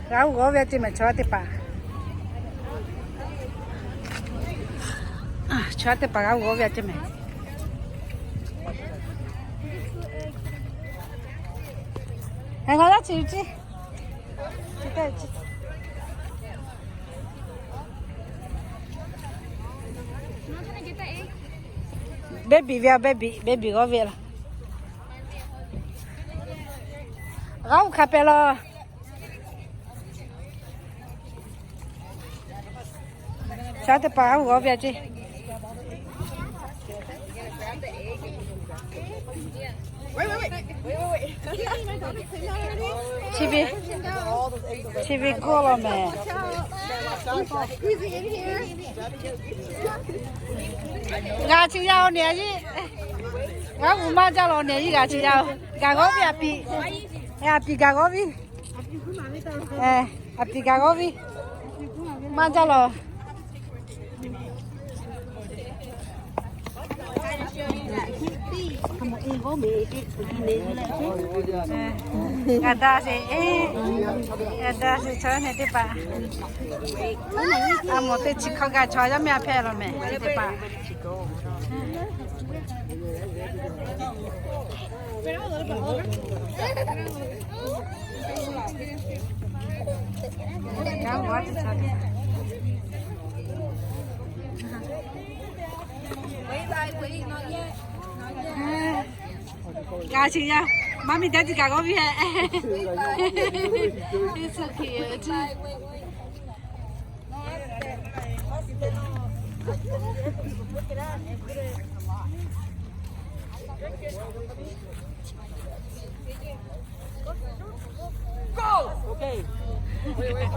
G'a g'awˇ ve a ceˇ mehˍ, chaw yaˇ teˇ hpaˍ. Chaw yaˇ teˇ hpaˍ g'a g'awˇ ve a ceˇ mehˍ. Ngaˬ g'a chi ceˇ. Baby ve a, baby, baby g'awˇ ve laˇ. G'a uˉ hkanˍ pehˍ laˬ. Chaw teˇ hpaˍ g'a g'awˇ ve a ceˇ. Chi ve, chi ve kawˇ law mehˍ. G'a chi yaˇ-oˬ, neˬ a yiˇ. G'a uˉ maˇ jaˇ law, neˬ a yiˇ g'a chi yaˇ-oˬ. Gaˬ g'awˇ ve a piˍ. A piˍ gaˬ g'awˇ ve. A piˍ gaˬ g'awˇ ve. Maˇ jaˇ law. G'a daꞈ sheˍ, g'a daꞈ sheˍ, chaw yaˇ nehˬ teˇ hpaˍ. A mawˬ teˇ chi hk'awꞈ gaˬ chaw yaˇ mehˆ a hpehꞈ law mehˍ teˇ hpaˍ. G'a chi yaˇ, mummy daddy gaˬ g'awˇ ve hehꞈ. It's okay. Go! Okay. Wait, wait.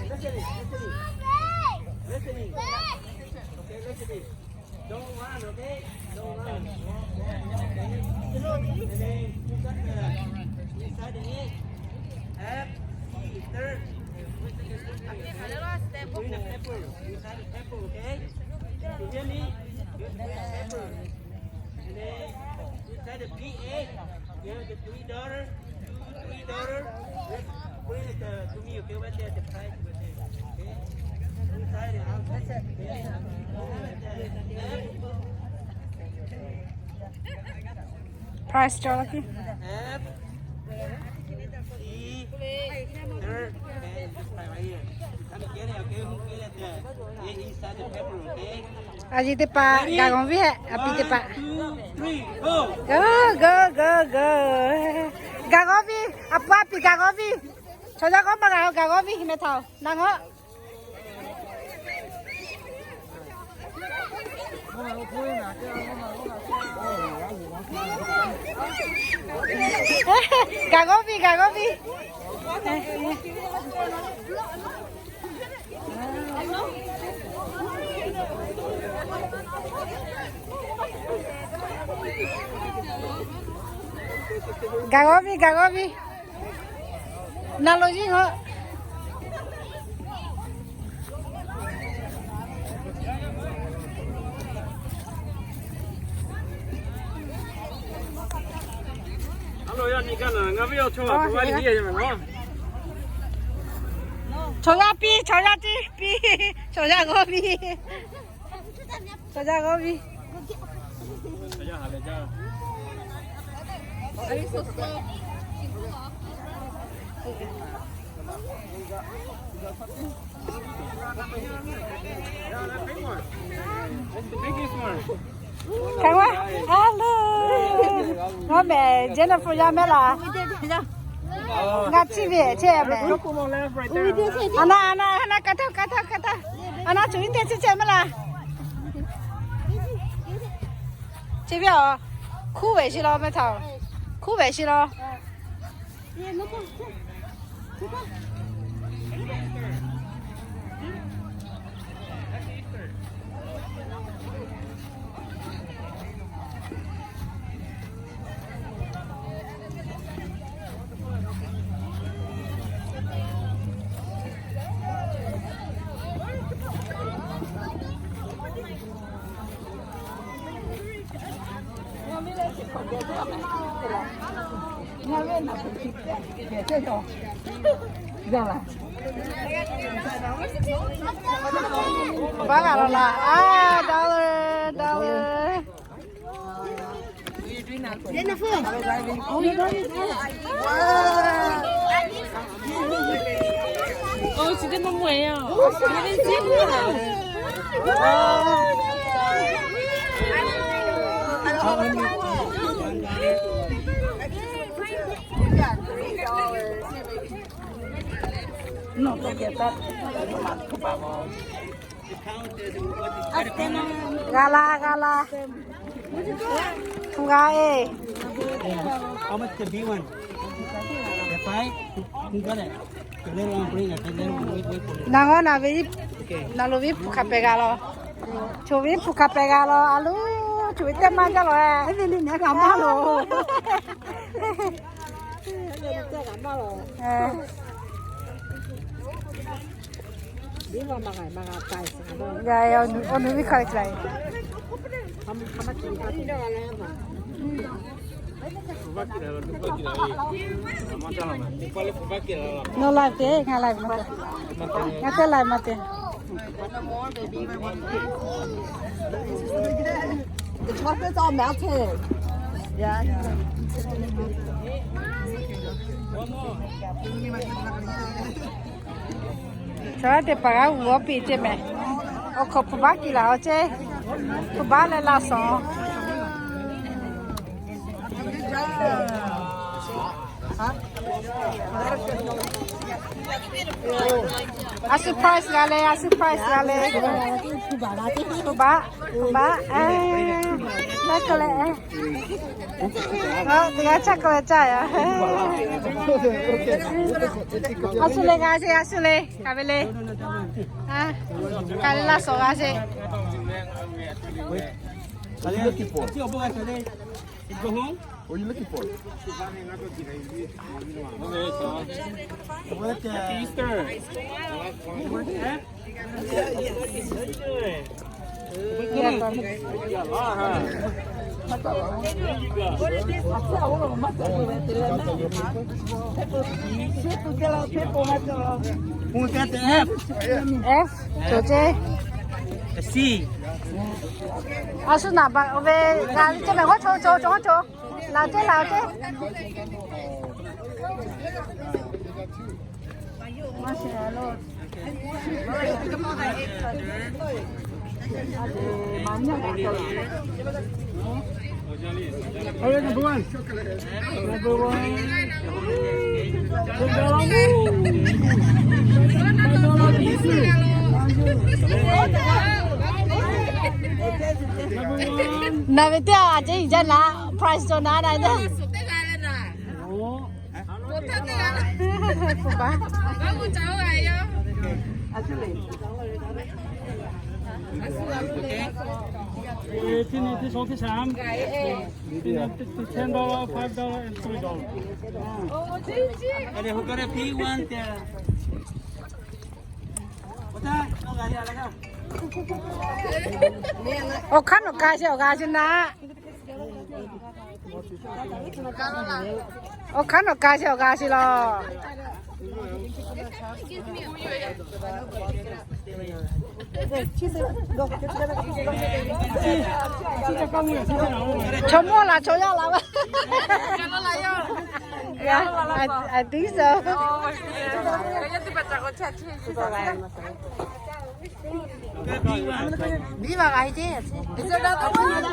Listening. Listening. Listening. Okay, listening. Don't run, okay? Don't run. Walk, walk, walk, okay? And then you got the, inside the egg. F, E, third. Bring the pepper. Inside the pepper, okay? You hear me? You bring the pepper. And then inside the P A, you have the three dollar, two, three dollar. Just bring it uh, to me, okay? What the price, what the, okay? Inside the house. Okay? Price cawˬ la ki. F, E, third, and this price right here. Come and get it, okay? Who get it there? Yeah, inside the pepper, okay? A yiˇ teˇ hpaˍ gaˬ g'awˇ ve hehꞈ, a piˍ teˇ hpaˍ. Go, go, go, go. Gaˬ g'awˇ ve, a pu a piˍ gaˬ g'awˇ ve. Chaw yaˇ k'awˇ maˇ g'a, gaˬ g'awˇ ve meh htaꞈ na ngawˇ. Gaˬ g'awˇ ve, gaˬ g'awˇ ve. Gaˬ g'awˇ ve, gaˬ g'awˇ ve. Na lo yiˇ ngawˇ. Chaw yaˇ piˇ, chaw yaˇ tiˉ piˇ, chaw yaˇ g'awˇ piˇ. Chaw yaˇ g'awˇ piˇ. Kaꞈ wa, hello. Ngaˬ mehˍ Jennifer yaˇ mehˍ laˇ. Ngaˬ chi ve chehˇ mehˍ. A na, a na, a na, ka htaˇ, ka htaˇ, ka htaˇ. A na, cuˬ iˉ teˇ chi chehˇ mehˍ laˇ. Chi ve a, hkuˇ ve shi law mehˍ htaꞈ. Hkuˇ ve shi law. Baˆ g'a law laˇ. A, dollar, dollar. G'a la, g'a la. Hpu g'a e. How much the big one? The five? You got it. The little one, bring it. The little one, wait, wait for it. Naˬ g'awˇ naˬ ve, naˬ lo ve hpu hk'a pehˬ g'a law. Choˬ ve hpu hk'a pehˬ g'a law. A loˬ, choˬ ve teˇ maˇ jaˇ lawˬ e. Teˇ ve le naˬ g'a maˇ loˬ. Awˬ nu, awˬ nu viˉ hk'a le cawˬ. Nawˬ live te, ngaˬ live maˇ te. Ngaˬ te live maˇ te. The chocolate's all melted. Yeah. Chaw teˇ hpaˍ g'a g'uˬ awˬ piˇ ceˇ mehˍ. Awˬ hk'awꞈ hpu baˆ kiˬ laˬ awˬ ceˇ. Hpu baˆ leh laˇ shawˍ. A surprise g'a le, a surprise g'a le. Hpu baˆ, hpu baˆ, a, maˇ k'oˆ leh. Teˇ g'aˇ caˇ k'oˆ leh caˇ yaˇ. A shu le g'a sheˍ, a shu le, kaꞈ ve le. Kaꞈ le laˇ shawˍ g'a sheˍ. What are you looking for? What are you looking for? Happy Easter. F, cawˬ ceˇ. A shu naˍ baꞈ ve g'a ve ceˇ mehˍ, g'awˇ cawˬ cawˬ cawˬ cawˬ. Laˬ ceˇ, laˬ ceˇ. All right, number one. Number one. Number one. Naˬ ve teˇ g'aˇ a ceˇ iˉ jaˇ naˍ, prize cawˬ naˍ naˍ jaˇ. Hpu baˆ. Ten dollar, five dollar and three dollar. Awˬ hk'aˇ nawˬ ka sheˍ awˬ g'a sheˍ naˍ. Awˬ hk'aˇ nawˬ ka sheˍ awˬ g'a sheˍ law. Chaw mawˇ laˬ chaw yaˇ laˬ. Yeah, I, I think so.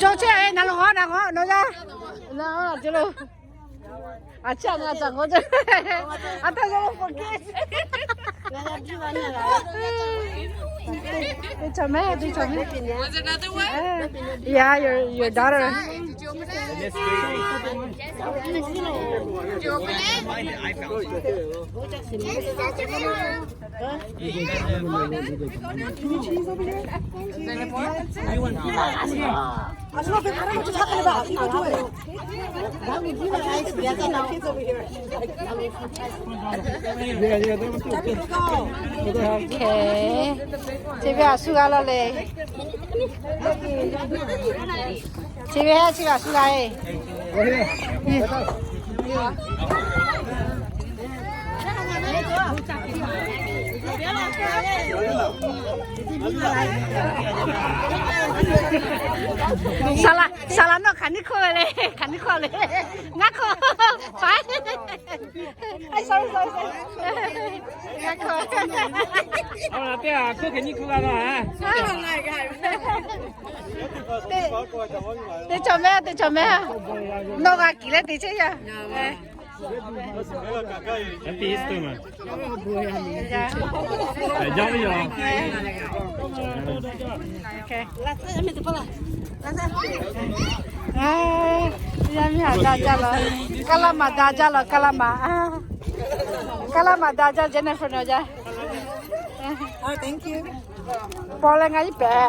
Cawˬ chehˇ, naˬ lo g'awˇ, naˬ g'awˇ, naˬ g'awˇ, naˬ g'awˇ, naˬ g'awˇ. A ciˉ ngaˬ caꞈ k'oˆ ce. A taˇ yaˇ lo k'oˆ ce. Teˇ chaw mehˍ, teˇ chaw mehˍ. Yeah, your, your daughter. Okay. Chi ve a shu g'a laˇ le. Chi ve ha chi ve a shu g'a e. Saˍ laꞈ, saˍ laꞈ nawˬ hk'aˬ nyiˇ hkawˇ ve le, hk'aˬ nyiˇ hkawˇ le. Ngaˇ hkawˇ. Sorry, sorry, sorry. Ngaˇ hkawˇ. Aˬ, teˇ hkawˇ hk'e nyiˇ hkawˇ g'a la. Teˇ cawˬ mehˍ, teˇ cawˬ mehˍ. Nawˬ g'a kiˬ leh te chehˇ yaˇ. Happy Easter ma. Yaˇ miˇ yoˬ. Yaˇ miˇ haꞈ da jaˇ la. Kaˇ laˇ maˬ da jaˇ la, kaˇ laˇ maˬ. Kaˇ laˇ maˬ da jaˇ, Jennifer nawˬ jaˇ. Paw leh ngaˬ iˉ pehꞈ.